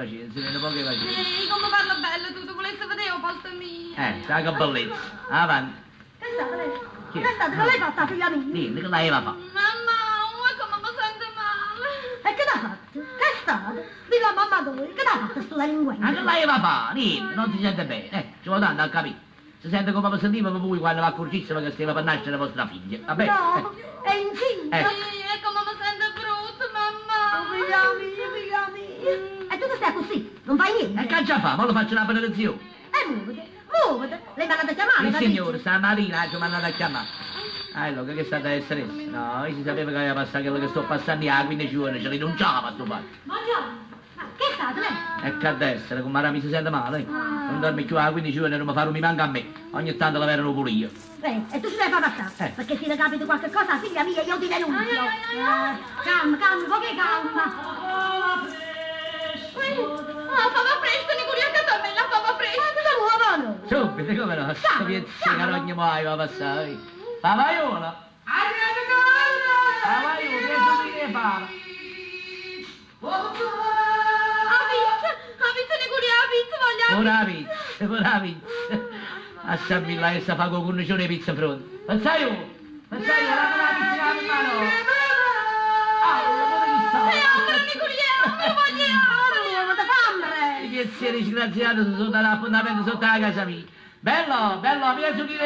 pacienza, nu poco 'e pacienza. Ehi, come parla bello tu, tu vulesse vedè 'o posto mio. Sa che bellezza. Avanti. Che è stato lei? Che è stato? Che l'hai fatta, figlia mia? Niente, che l'aveva fatto? Mamma, oh, come mi sento male. E che t'ha fatto? Che è stato? Dillo a mamma tua, che t'ha fatto sto delinquente? Ma che l'aveva fa? Niente, non si sente bene. Ci vuole tanto a capire. Si sente come vi sentiva voi quando vi accorgissimo che stava per nascere vostra figlia. Va bene? No, è incinta. Sì, e come mi sento brutto, mamma. Oh, figlia mia, figlia mia. E tu che stai così? Non fai niente? E che già fa? Ma lo faccio una benedizione. E muoviti, muoviti. L'hai mandato a chiamare, Il Patrizia? signore stamattina ci ha mandato a chiamare. Allora, che è stata essere? No, io si sapeva che aveva passato quello che sto passando a 15 giorni, ce rinunciava a sto fatto. Buongiorno. Ma che è stato, lei? E che ad essere, come mi si sente male. eh. Non dormi più a 15 giorni, non mi fa mi manca a me. Ogni tanto la verano pure io. E tu ci devi far passare, perché se le capita qualche cosa, figlia mia, io ti denuncio. Ai, ai, ai, ai. Calma, calma, poche calma. Ah, fava fresca, Nicolina, che a me la fava fresca. Ma tu muovono. Subito, come no? Sto piezzo di carogna mai va a passare. Favaiola! Favaiola, che sono che fa? A pizza, a pizza, Nicolina, a pizza, voglio la Buona pizza, buona pizza. A San Villa che sta fa con cornicione di pizza fronte. Pensai, pensai, la pizza in mano. Ah, pizza. E amore, Nicolina, amore, voglio Muoviti, fambre. I piezzi disgraziati sono sotto l'appuntamento sotto la casa mia. Bello, bello, mi piace che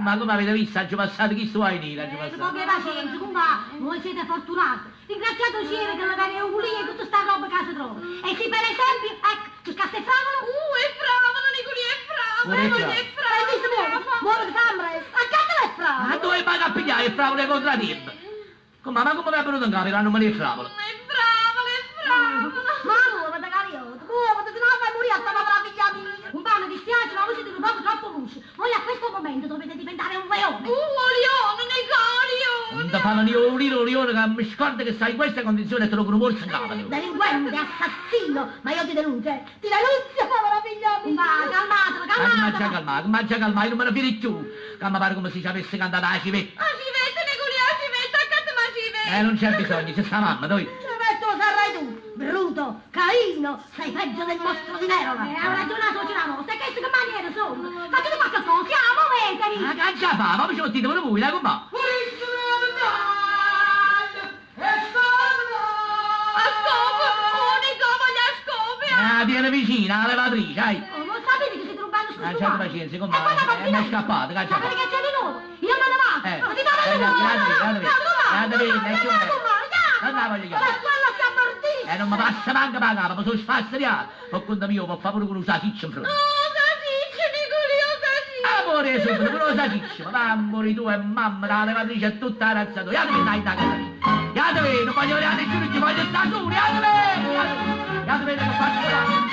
Ma come avete visto, hanno passato chi sto a venire, hanno passato. Poche pazienza, compà, voi siete fortunati. Ringraziate il cielo che la viene un pulire tutta sta roba che si trova. E se per esempio, ecco, cercaste fravola, è fravola, Nicolina, è fravola, Pure è voglio è hai visto fravola. muoviti, muoviti, fambre. Accanto le fravola. Ma dove vado a pigliare il fravolo contro la tibba? Come, ma come mi è venuto in capo il nome di fravola? È fravola, è fravola. Ma muoviti, cariotto, muoviti, se no fai morire a sta povera figlia mia. Un pane dispiace, ma voi siete un poco troppo musci. Voi a questo momento dovete diventare un leone. Leone, Nicolina. Non ti fanno né un liro un leone che mi scorda che stai in questa condizione e te lo con un morso in capo. Delinquente, assassino, ma io ti denuncio, eh. ti denunzio, povera figlia mia. Ma calmatevi, Ma che mangia calmatevi. calmato, mangia calmato, non me ne fido più. Che mi pare come se ci avesse cantato la civetta. A civetta, Nicolina, a civetta, accanto ma civetta. Non c'è bisogno, c'è sta mamma, dai. Certo lo sarai tu, bruto, caino, sei peggio del mostro di Nerola. Ha ragione la suocera vostra, e che che maniere sono? Facete qualche cosa, muovetevi. Ma che già fa? Ma mi ci mettete pure voi, dai, com'è? A scopo, oh, Nicolina, voglio a scopo. Ah, tiene vicina, la levatrice, dai. Oh, non sapete che siete un bello Ah, scostumato? c'è pazienza, com'è? E poi la Mi è confidenza. scappato, che già Sapete fa? che c'è di nuovo? Io me ne vado. Ma ti date Grazie, grazie, grazie, grazie, Non la voglio chiamare. Ma quello si ammortisce. Non mi passa manco per la capo, mi sono sfastidiato. Per conto mio, può fare pure con un salsiccia in fronte. Oh, salsiccia, Nicolina, salsiccia. Amore, subito, pure la salsiccia. Ma amore tu e mamma, la levatrice è tutta la razza tua. Iatevi, dai, da casa mia. Iatevi, non voglio vedere nessuno, ci voglio stare solo. Iatevi, iatevi. Iatevi, che faccio la...